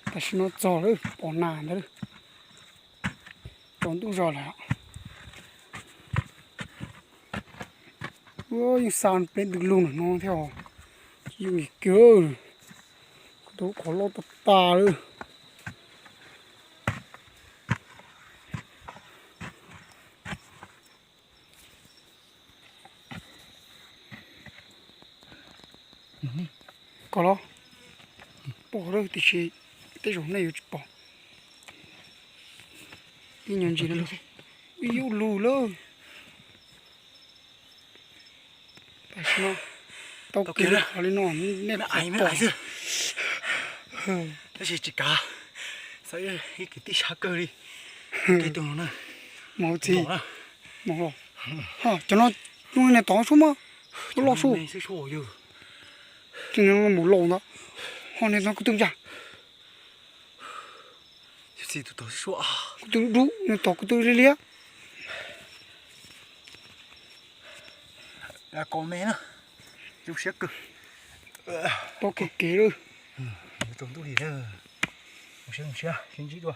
Tam sim no txog lawm, pom nas ntawd, tsaus ntuj zog lawm. Ua yeej xa peb ntws lug no thiab, yeej kiag, kuv tau qhov loj tas tas lawm. Koj los pom lawm tiam sis tej zaum nej yuav tsis pom. Ib nyuag ntsis no, ib yub lug lawm. Tam sim no tau kiag li qhov li no, nej pom xwb. Tab sis tsis kav, xav ib kwv tij sab kawg li. Tej tug no na, mus txiv, mus los. Cov no, niag tod sub mas, loj loj sub. Tus no mus laus ntawd, ho niag tod kuv twb ntsa. Kuv twb dub, niag tod kuv twb liab liab. Zoo siab kawg. Tau kev kev lawm. Tsaus ntuj li, mus siab mus siab sib ntsib dua.